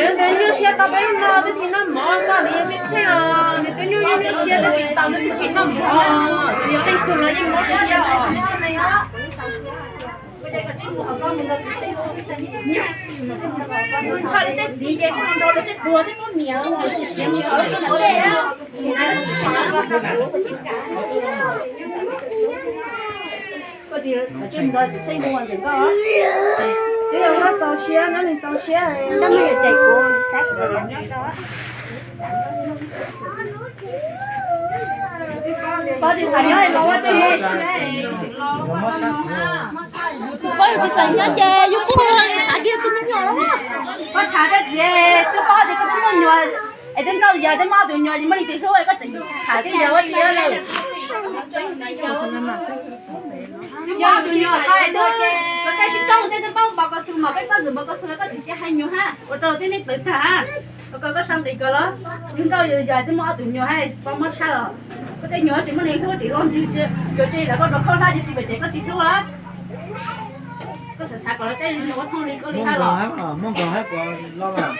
Nws nyuaj siab tau peb no twb tsis noj mov, koj nws yog me tsheej os, nws twb nyuaj nyuaj siab tab sis tau nws twb tsis noj mov, yog leej twg los yeej mob siab os. Ntshaw li tej txiv ces nrog lawv tej tuag tej muab miam. Koj tsis txhob mus ntawm txiv seb mus ntawm koj. Twb yog koj txaus siab, nyob nws txaus siab, koj muaj yam cem kuv. Pog tsis xav nyob los ua tej me. Pog yus tsis xav nyob ces yus kuj hais tias tus me nyuam los. Koj tham rau txiv, twb paub tias koj twb muaj nyuam, es twb nrauj yawg twb muaj tus nyuam, muaj leej twg hlub koj tseem tham tej yawg ua txiv lawm. Yog tus nyuam koj twb, koj tej sib raug tej twb paub npau ko xu mas peb txhob ntxim npau ko xu, koj tseem cia hais nyuam hab, ua rau tej neeg plawv tag hab. Koj, koj sab nqis ko los, yus nrauj yawg twb muaj ob tus nyuam hab, paub mob tshaj los. Koj tej nyuam tsis muaj neeg hlub tsis loj ntsws, yuav tsis lam koj rau khaub hlab yuav tsis pem ces koj tsis hlub lawm. Koj xav xav kom lawv tej nyuam ua thooj li koj li hab los. Muaj nkaus hab puas loj mas.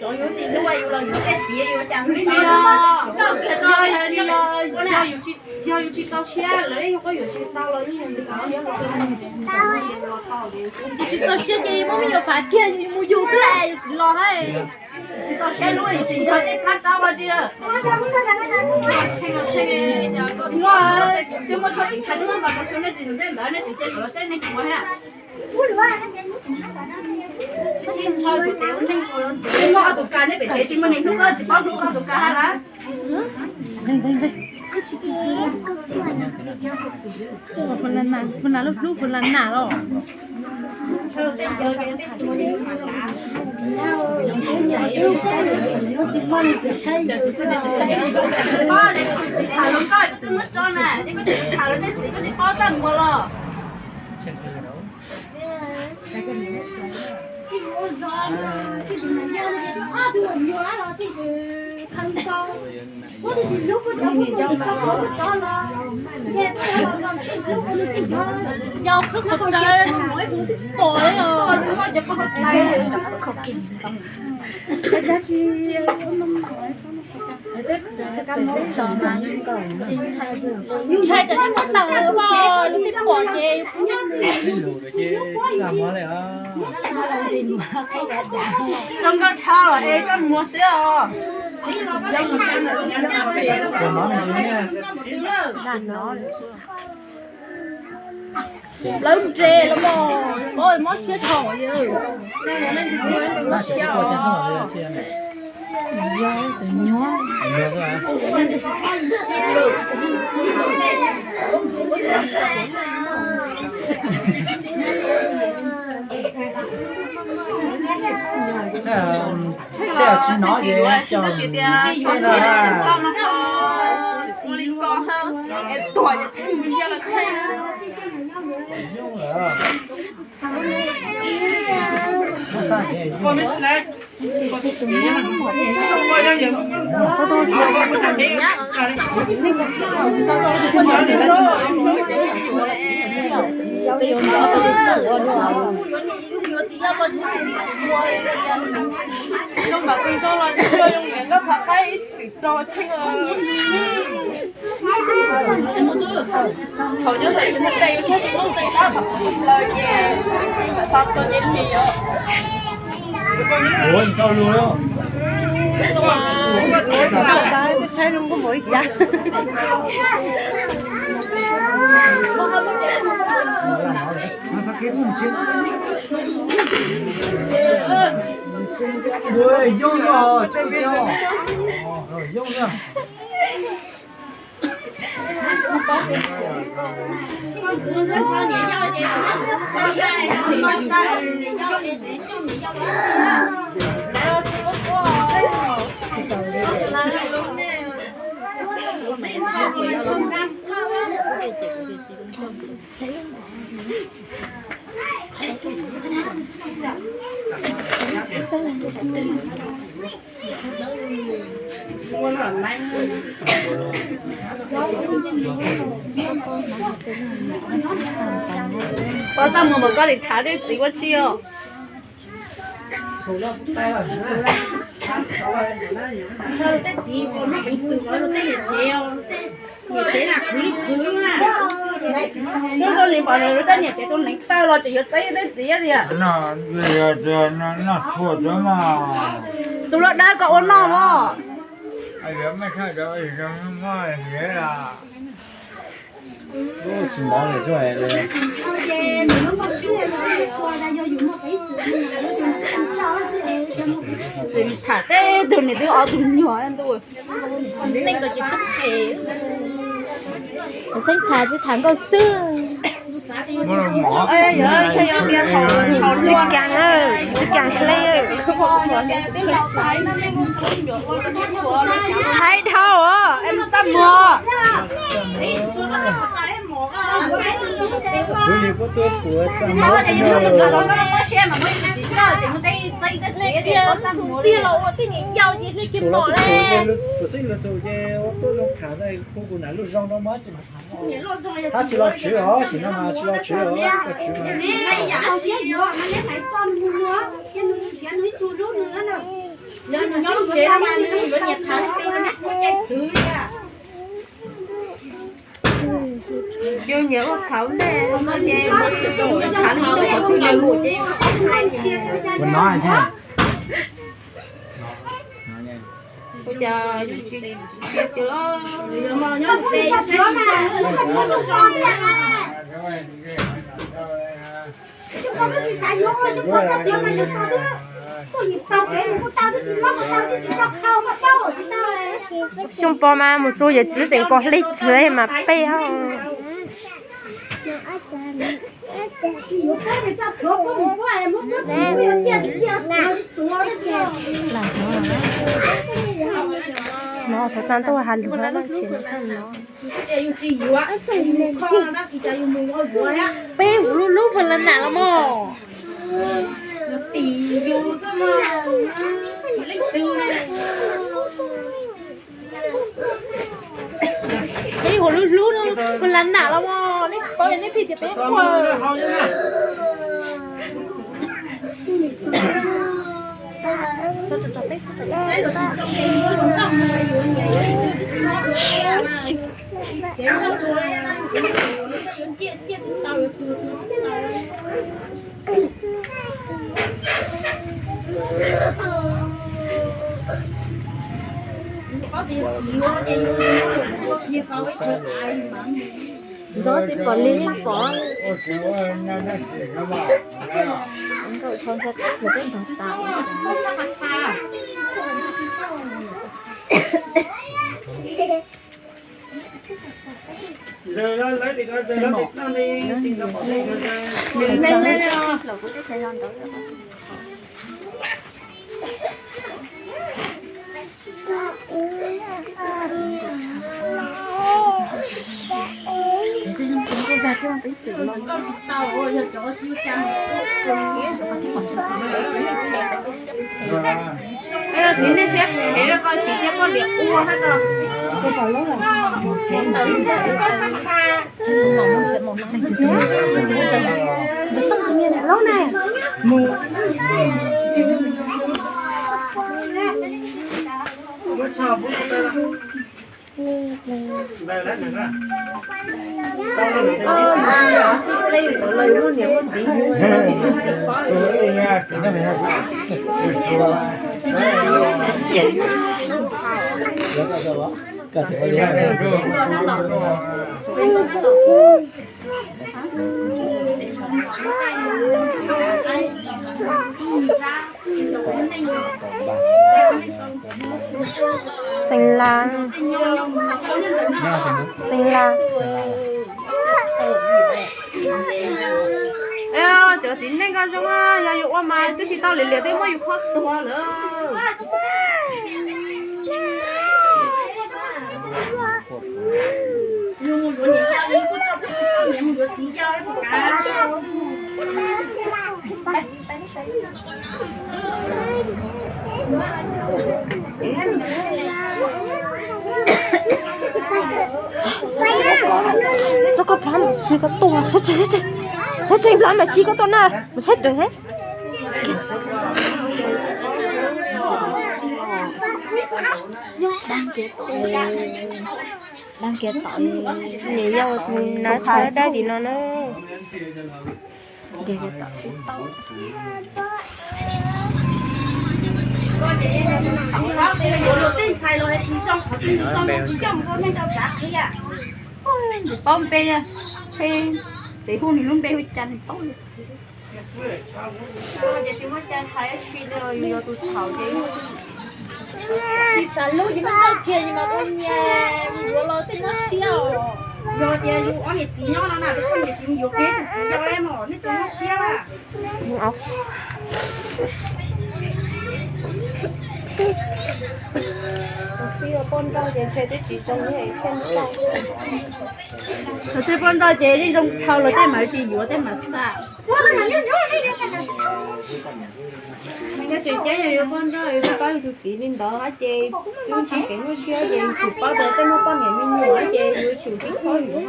Cov yuav tsis hlub yus los yuav tej txiv yuav cas hlub li os. Yog yus tsis txaus siab lawm, yog koj yuav tsis tau los yeej yog tsis txaus siab. Tsis txaus siab ces muab me nyuam fav kiag mus yus xwb es los hab. Tsis txaus siab lub tsis yog tej plab rab ua tsi. Twb muaj txoj kev hais twb muab npau taws xwb, nej tsis ntawd nej tsis cia kom los tej neeg ua hab. Twb muaj ob tug kas nej pem tsev tsis muaj neeg hlub koj tsis paub hlub koj ob tug kas hab lawm. Hlub hlub hlub las nas los. Tham los koj twb muab tso na, ces koj tsis tham los tej txiv koj tsis paub txaj muag los. Yog khwb qhov rawv no mus ib hnub twb pom li os. Ntshai cov nyob muab tawm os, lawv twb pom ces. Zoo nkauj dhau los es koj muag xwb os. Lawv nres los mas, mob siab dhau li. Seb tsis nov ces coj tsis tias xeb no. Ua li ko es tuag ces tsis mus sia los tseeb. Zoo lawm. Thaum nyob ntawm yus muaj tes yus saib tus lub tes tab tom plaws ces xav tua ces lim yom. Ua tau lus. Saib lub nkuaj npaum li cas. Yooj yog, yooj yog. Pov txaj muag mas koj li tham tej txiv ua tsi os? Tej txiv, tej niam tsev, niam tsev na khwv li khwv na. Nyob zoo li pom nws tej niam tsev tus neev taw los tseem yuav txeeb tej txiv tias. Noj tshua tod mas. Tus los dawb koj ua noj mog. Tsis mov li. Tham tej tug niam twb ob tug nyuag ntuj. Neej ko ces twb phem. Xeeb tham tsis tham nkauj xwb. Tsis kaas, tsis kaas hle. Haib dhau es mus txaj muag. Tiag los ua tej niam yau ces hle ces mom le. Hab tsis los tswv os, sim no mas tsis los tswv os, koj tswv mas. Yus nyiam ua txhawv ntej, ua no ces ua cas yus tsis Xyoo pog mas mus txug yawm txiv xeem pog hle txwv mas peb hab. No thaum tag ntuj has lug no tsis no. Peb huv lub lub puas la nam los mog? Peb huv lub lub no puas la nam los mog? Nej paub nej pheej tias peb quaj. Ntxov tsis pom li yeej pom. Nkauj tho ntho tus peb ntog tas. Xeev Las, Xeev Las. Cov txiv neej nkauj zoo, yog yus ua mas twb tsis tau liam liam twb muab yus kho tuag lawm. Txhob koj plab mam si koj tuaj, sab tseeg, sab tseeg, sab tseeg plab mam si koj tuaj na, mas sab twg he. Dab kiag tom, dab kiag tom, nws yog tus nav thawv dab tim no na. Paub npe, tes hu nws lub npe hu cas nws paub. Ces tsis muaj cai hais tsi li, yus yog tus thaum ces tsis xav hlub ces muaj txoj kiag li mas ua nyias yuav los tej nyuaj siab os. Yog tias yus ob niam txiv nyob no na, tus poj niam tsis yuav kev tus txiv yau no nej tus nyuaj siab. Thaum twb ua poj nrauj ces ntshe twb tsis zoo thiab. Thaum twb poj nrauj ces yeej zoo dhau los tej mas tsis yuav tej mas xav. Yog tseem ceeb yog yuav poj nrauj yus twb paub yus tus txiv li ntawd ces twb ntshai kev nyuaj siab ces yus tsum paub tias tej muaj poj niam me nyuam ces yus tsum tsis txhob yuav.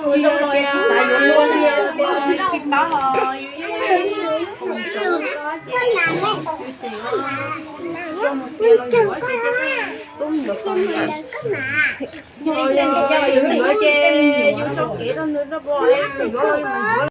Tsis yog tias xav yuav luag li, tsis paub los yus yeej tsis tau ces yus tseem tub mus yuav ces tub mus yuav poj niam. Yog yus yuav ces yus tso kev rau nws rau poj, yus yuav los yus yuav.